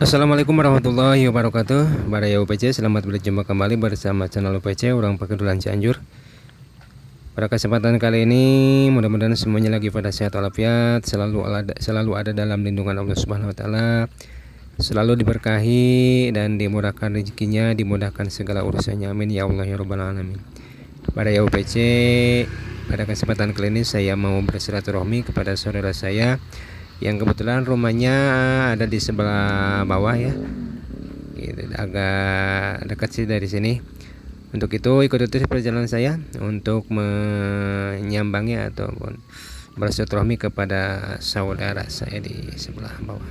Assalamualaikum warahmatullahi wabarakatuh. Baraya UPC, selamat berjumpa kembali bersama channel UPC Urang Pakedulan Cianjur. Pada kesempatan kali ini mudah-mudahan semuanya lagi pada sehat walafiat, selalu ada dalam lindungan Allah Subhanahu wa taala, selalu diberkahi dan dimurahkan rezekinya, dimudahkan segala urusannya. Amin ya Allah ya rabbal alamin. Baraya UPC, pada kesempatan kali ini saya mau bersilaturahmi kepada saudara saya yang kebetulan rumahnya ada di sebelah bawah ya, gitu, agak dekat sih dari sini. Untuk itu ikuti terus perjalanan saya untuk menyambangi ataupun bersilaturahmi kepada saudara saya di sebelah bawah.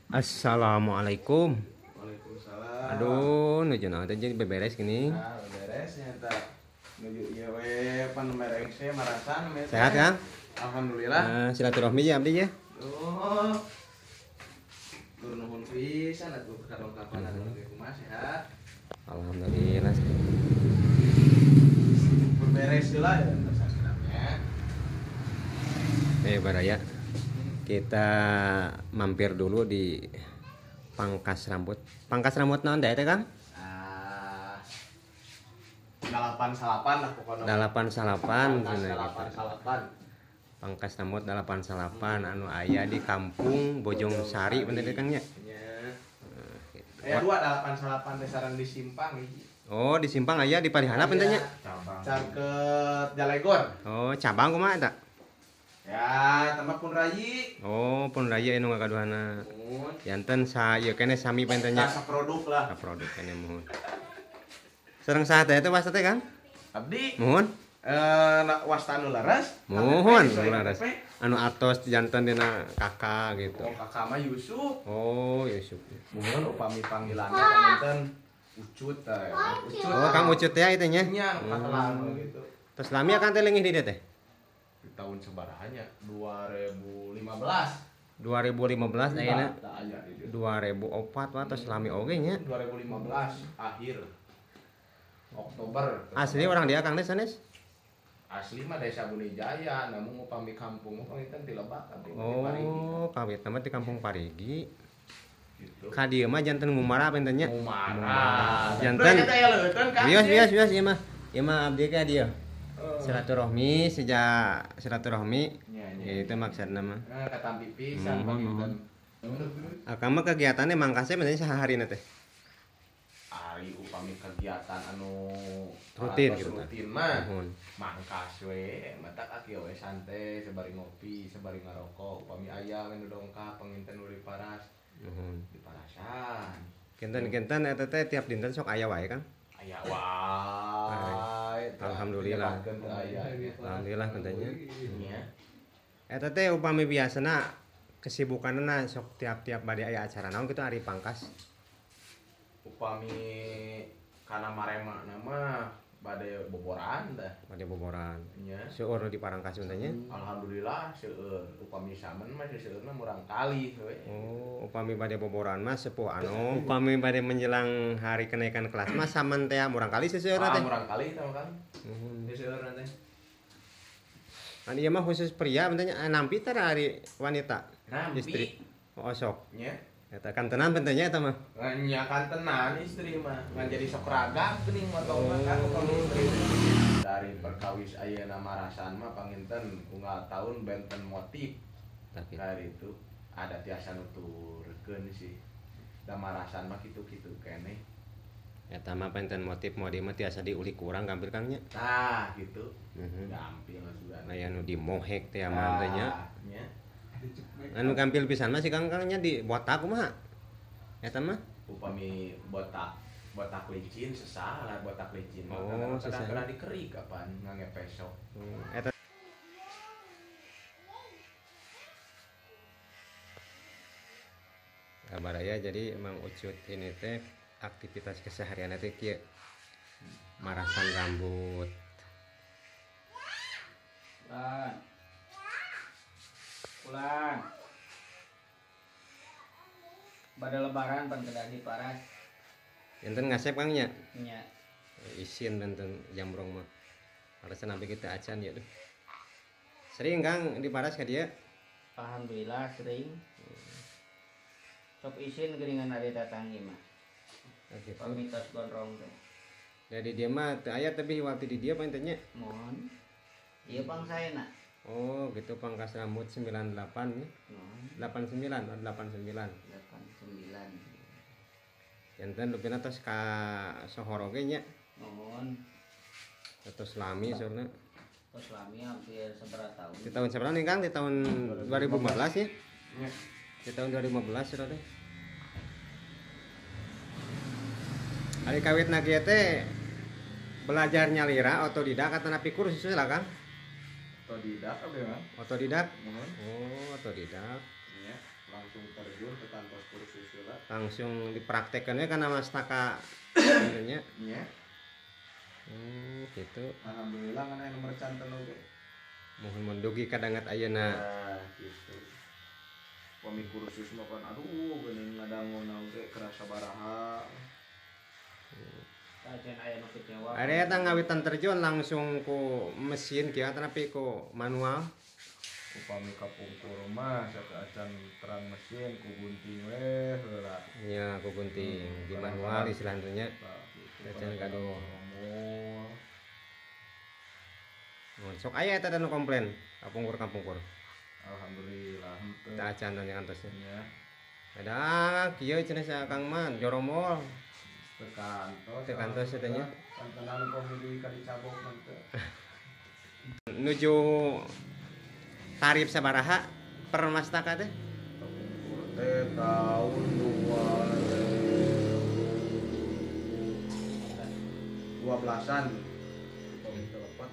Assalamualaikum. Waalaikumsalam. Aduh, nuju naon teh jadi beberes gini. Nah, beberes nyata. Nuju ieu we pan merengse marasan. Sehat kan? Alhamdulillah. Nah, silaturahmi ya abdi ya. Oh. Tur nuhun pisan atuh kalongkapan atuh kumaha sehat. Alhamdulillah. Beberes heula ya tersakrapnya. Baraya. Kita mampir dulu di pangkas rambut. Pangkas rambut naon da eta, Kang? Dalapan salapan lah pokoknya. Dalapan salapan cenah gitu. Pangkas rambut dalapan salapan anu aya di Kampung Bojong Sari bener teh Kang nya? Nya. Aya dua dalapan salapan teh sareng di Simpang hiji. Oh, di Simpang aya di Parihana punten nya? Cabang. Caket Jalegor. Oh, cabang kumaha eta? Ya, tambah pun rayi. Oh, pun rayi anu ngagaduhana. Janten sa ieu keneh sami panten nya. Sa produk lah. Sa produk keneh muhun. Sareng saha teh eta wasta teh, Kang? Abdi. Muhun. Wasta nu laras. Muhun, nu laras. Anu atos janten dina kakak gitu. Oh, kakak mah Yusuf. Oh, Yusuf. Muhun upami panggilanna panginten Ucut teh. Ucut. Oh, Kang Ucut teh itu nya. Nya, nu katelah gitu. Terus lami akan teh leungih di dieu teh? Tahun sebarahanya 2015. 2015 ayeuna 2004 wah tos lami oge nya. 2015 akhir Oktober. Asli orang dia Kang Des sanes? Asli mah desa Bunijaya, namun upami kampung panginten ti Lebak abdi. Oh, kawit mah di kampung Parigi. Gitu. Ka dieu mah janten ngumara panten nya. Ngumara. Janten. Wios wios wios ieu mah. Ieu mah abdi ka dieu. Silaturahmi sejak silaturahmi ya, itu maksudna mah. Nah, katampi pisan panginten. Akang mah kegiatannya mangkasnya benernya saharina teh. Ari upami kegiatan anu rutin gitu rutin mah. Mangkas we, matak aki we santai sebari ngopi, sebari ngarokok, upami aya we nu dongkap panginten nu diparas. Diparasan. Kinten-kinten eta teh tiap dinten sok aya wae kan? Aya wae. Alhamdulillah. Alhamdulillah katanya. Eta teh upami biasana kesibukanna sok tiap-tiap bade aya acara naon kitu ari pangkas. Upami kana marema mah bade boboran teh. Bade boboran. Nya. Seueur nu diparangkas nya. Alhamdulillah seueur. Upami samen mah seueurna murang kali we. Oh, upami bade boboran mah sepuh anu, upami bade menjelang hari kenaikan kelas mah samen teh murang kali seueurna teh. Ah, murang kali teh murang kali. Seueurna teh. An ieu mah khusus pria bentennya nampi teh ari wanita. Nampi. Istri. Oh, sok. Nya. Eta kantenan pentingnya eta mah. Nya kantenan istri mah. Ngan jadi sok ragam geuning motongna kan upami istri. Dari perkawis ayeuna marasan mah panginten unggal tahun benten motif. Dari itu ada tiasa nuturkeun sih. Da marasan mah kitu-kitu keneh. Eta mah penten motif mode mah tiasa diulik kurang gampil Kang nya. Tah gitu. Gampil sudah. Aya nu dimohek teh mah teh nya. Anu gampil pisan mah si Kang Kang nya di botak kumaha? Eta mah upami botak licin sesah lah botak licin mah. Oh, sesah. Kadang-kadang dikerik kapan ngangepesok. Eta kabar ya, jadi Mang Ucut ini teh aktivitas keseharian teh kieu marasan rambut. Pulang. Pulang. Pada lebaran pan kedah diparas. Enten ngasep Kang nya? Nya. Isin enten jamrong mah. Parasan sampai kita acan ya duh. Sering Kang diparas ka dieu? Alhamdulillah sering. Sok isin geuningan ari datang ieu mah. Gitu. Pamitos gondrong teh. Dari dia mah teu aya tebih waktu di dia panten nya. Mohon. Ieu pangsaena. Oh, gitu pangkas rambut 98 nya. 89 oh, 89. 89. Janten lupina tos ka sohor oge nya. Mohon. Tos lami soalna. Tos lami hampir sabaraha tahun. Di tahun sabaraha nih Kang? Di tahun 2015 ya? Nya. Di tahun 2015 sudah teh. Ari kawitna kieu teh belajar nyalira otodidak atanapi kursus lah Kang? Otodidak abdi mah. Otodidak? Mohon. Oh, otodidak. Iya, langsung terjun ke kantor kursus heula. Langsung dipraktekeun we kana mastaka nya. Iya. Gitu. Alhamdulillah ngan aya nomor canten oge. Mohon mendugi kadangat ayeuna. Nah, gitu. Pami kursus mah kan aduh geuning ngadangona oge kerasa baraha. Ada eta ngawitan terjun langsung ku mesin kieu atanapi ku manual? Upami kapungkur mah sakaacan terang mesin ku gunting we heula. Nya ku gunting di manual istilahna nya. Acan gaduh. Mun sok aya eta nu komplain kapungkur-kapungkur. Alhamdulillah henteu. Teu acan tanya kantosnya. Nya. Ada kieu cenah sa Kang mah joromol. Teu kantos. Teu kantos eta nya. Kantenan upami ka dicabok mah teu. Nuju tarif sabaraha per mastaka teh? Kapungkur teh tahun 2012-an. Upami telepat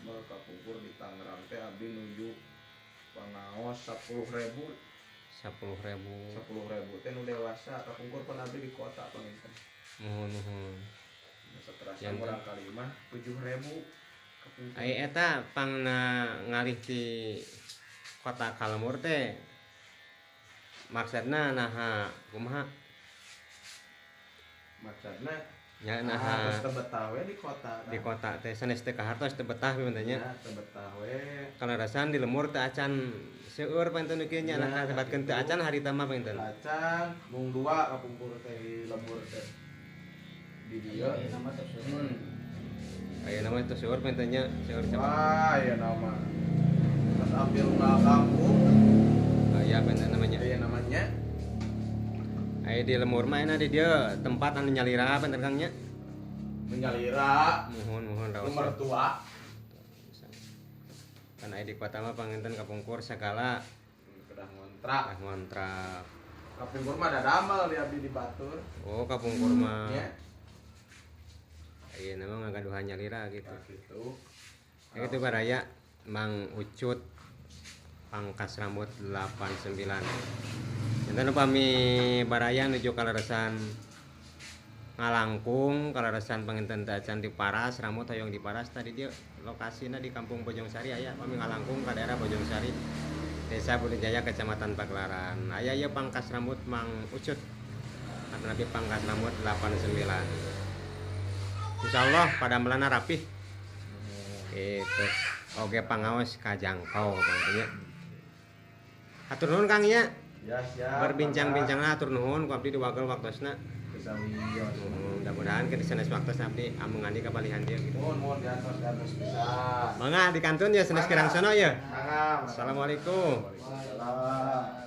mah kapungkur di Tangerang teh abdi nuju pangaos 10.000. 10.000. 10.000 teh nu dewasa kapungkur pan abdi di kota panginten. Muhun muhun. Saterasna murang kali mah 7.000 kapungkur. Ai eta pangna ngalih di kota Kalemur teh maksudna naha kumaha? Maksudna nya naha tos teu betah we di kota. Di kota teh sanes teu kahartos teu betah we nya. Teu betah we. Kalarasan di lemur teu acan seueur panten kieu nya nah kasebatkeun teu acan harita mah panten. Acan mung dua kapungkur teh di lembur teh. Di dieu aya nama teh seueur. Aya nama teh seueur panten nya seueur cepet. Wah, aya nama. Terus ambil unggal kampung. Aya panten namanya. Aya namanya. Aya di lemur mah enak di dieu tempat anu nyalira panten Kang nya. Nyalira. Muhun muhun raos. Mertua. Kan aya di kota mah panginten kapungkur sagala kedah ngontrak. Kedah ngontrak. Kapungkur mah dadamel di abdi di Batur. Oh, kapungkur mah. Nya. Ayeuna mah ngagaduhan nyalira gitu. Nah, gitu. Ya gitu baraya Mang Ucut pangkas rambut 89. Janten upami baraya nuju kaleresan ngalangkung kaleresan panginten teh acan diparas rambut hoyong diparas tadi dia lokasina di Kampung Bojongsari aya pami ngalangkung ka daerah Bojongsari Desa Budijaya Kecamatan Pagelaran aya ieu pangkas rambut Mang Ucut atanapi pangkas rambut 89. Insyaallah pada melana rapih gitu. Oge pangaos kajangkau panginten nya. Hatur nuhun Kang nya. Ya siap. Berbincang-bincang lah atur nuhun ku abdi diwagel waktosna. Kesawios. Mudah-mudahan ke sanes waktosna abdi amung andi kapalihan dia gitu. Mohon mohon diantos diantos bisa. Mangga di kantun ya sanes kirang sono ya. Mangga. Assalamualaikum. Waalaikumsalam.